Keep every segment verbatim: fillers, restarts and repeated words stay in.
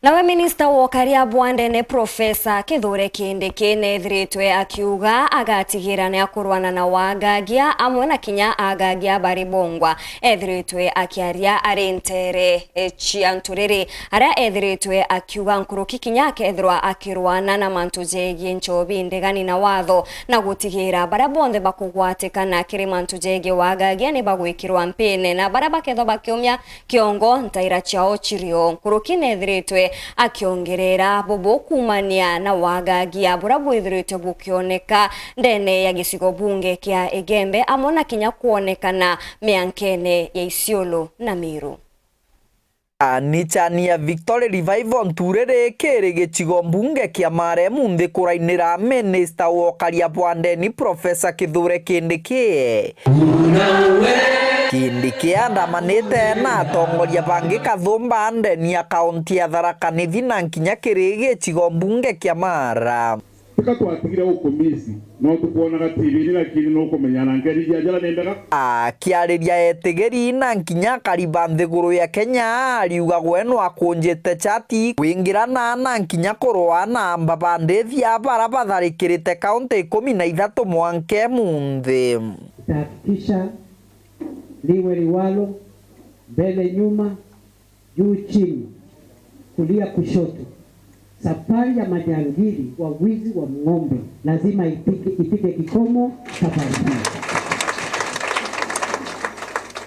Nawe minista wa ukaria bwa ndene Profesa Kithure Kindiki neethiritwe akiuga agatigira ni akurwana na wagagia amwe na kinya agagia bari bongwa. Eethiritwe akiaria ari nteere, e, cia nturiri, aria eethiritwe akiuga nkuruki kinya akethirwa akirwana na mantu jegie nchobi ndegani na watho, na gutigira baria bonthe bakugwatikana kiri mantu jegie wagagia ni bagwikirwa mpine, na baria bakethwa bakiumia kiongo ntaira ciao cirio. Nkuruki neethiritwe akiongerera bubu kuumania na wagagia buria bwithiritwe bukioneka ndene ya gicigo bunge kia Igembe, amwe na kinya kwonekana miankene ya Isiolo na Meru. Ni chani ya Victory Revival nturiri kiri gicigo mbunge kia Maremu nthi kurainira minista wa ukaria bwa ndeni Profesa Kithure Kindiki. Kindiki andamanite na atongoria bangi kathumba ndeni ya kaunti ya Tharaka Nithi na nkinya kiri gicigo mbunge kia Mara. Tika twatigire gukumisi, no tukwonaga T V-ini, lakini nukumenya na ngeri cia njara ni mbega. Akiariria etigiri na nkinya akari ba nthiguru ya Kenya, ariuga gwe no akunjite chati kwingirana na nkinya kurwa na amba ba ndithia bara batharikirite kaunti ikumi na ithatu mwanka emunthi. Nitahakikisha liwe liwalo, mbele nyuma, juu chini, kulia kushoto, safari ya majangili wa wizi wa ng'ombe lazima ipike, ipike kikomo safari hii.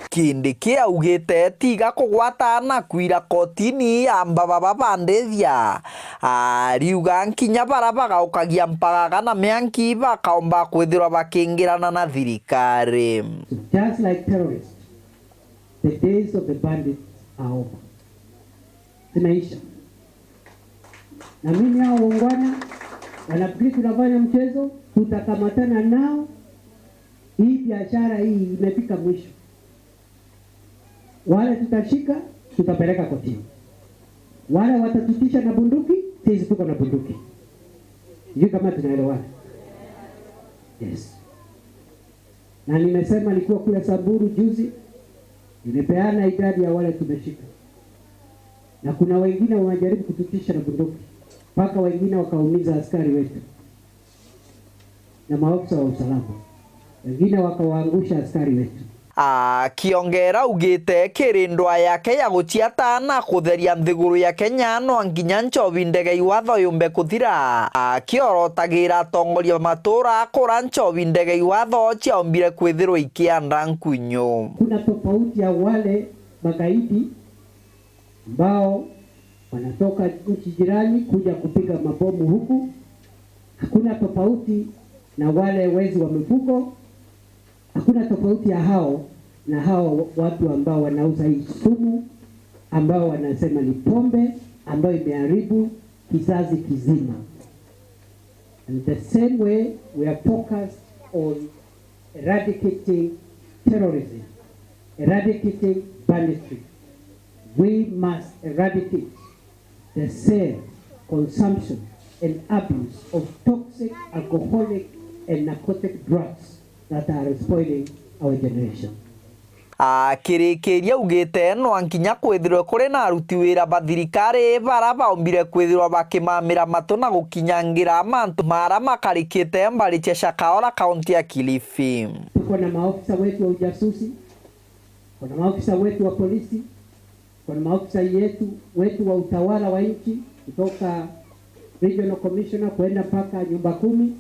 Kindiki augite tiga kugwata na kwira kotini amba baba bandithia. Ariuga nkinya bara bagaukagia mpagaga na mianki bakaomba kwithirwa bakingirana na thirikari. So just like terrorists, the days of the bandits are over. Zimeisha. Na mimi, hao wangwana wanafikiri tunafanya mchezo, tutakamatana nao. Hii biashara hii imefika mwisho. Wale tutashika, tutapeleka kotini. Wale watatutisha na bunduki, sisi tuko na bunduki. Sijui kama tunaelewana. Yes. Na nimesema nikiwa kule Samburu juzi, nimepeana idadi ya wale tumeshika. Na kuna wengine wanajaribu kututisha na bunduki, mpaka wengine wakaumiza askari wetu na maafisa wa usalama. Wengine wakawaangusha askari wetu. Akiongera augite kiri ndwaa yake ya guciata na kutheria nthiguru ya Kenya no nginya nchobi ndege iwatho yumbe kuthira. Akiorotagira atongoria ba matura akura nchobi ndege iwatho ciaombire kwithirwa ikianda nkunyu. Kuna tofauti ya wale magaidi ambao wanatoka nchi jirani kuja kupiga mabomu huku. Hakuna tofauti na wale wezi wa mifugo. Hakuna tofauti ya hao na hao watu ambao wanauza hii sumu, ambao wanasema ni pombe, ambayo imeharibu kizazi kizima. And the same way, we are focused on eradicating terrorism, eradicating banditry. We must eradicate the sale, consumption, and abuse of toxic, alcoholic, and narcotic drugs that are spoiling our generation. Akirikiria augite no nkinya kwithirwe kuri na aruti wira ba thirikari bara baombire kwithirwa bakimamira matu na gukinyangira mantu mara makarikite mbari cia Shakahola, kaunti ya Kilifi. Tuko na maofisa wetu wa ujasusi, kuna maofisa wetu wa polisi, kuna maofisa yetu, wetu wa utawala wa nchi, kutoka regional commissioner kuenda mpaka nyumba kumi.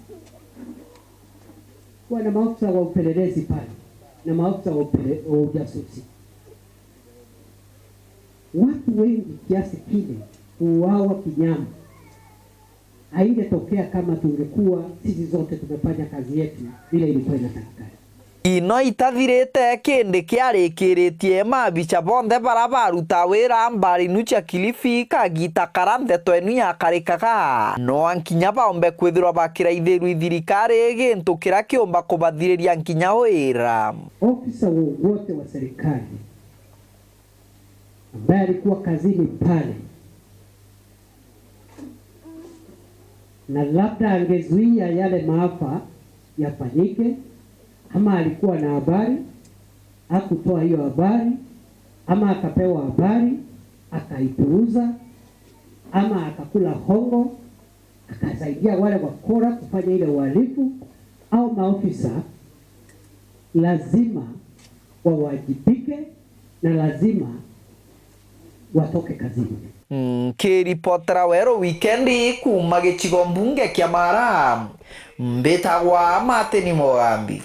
Kuwa na maofisa wa upelelezi pale na maofisa wa upele-, wa ujasusi. Watu wengi kiasi kile kuuawa kinyama haingetokea kama tungekuwa sisi zote tumefanya kazi yetu vile ilikuwa inatakikana. Ino itathirite, Kindiki arikiritie mabicha bonthe bara baruta wira mbarinu cia Kilifi kagita kara ndeto inu yakarikaga. No nkinya baombe kwithirwa bakiraithirua i thirikari gintu kiria kiumba kubathiriria nkinya wira. Ofisa wowote wa serikali ambaye alikuwa kazini pale na labda angezuia yale maafa yafanyike, ama alikuwa na habari, hakutoa hiyo habari, ama akapewa habari, akaipuuza, ama akakula hongo, akasaidia wale wakora kufanya ile uhalifu, au maofisa lazima wawajibike na lazima watoke kazini. Nkiripotera Weru Wikendi kuuma gicigo mbunge kia Mara, mbitagwa Martin Mugambi.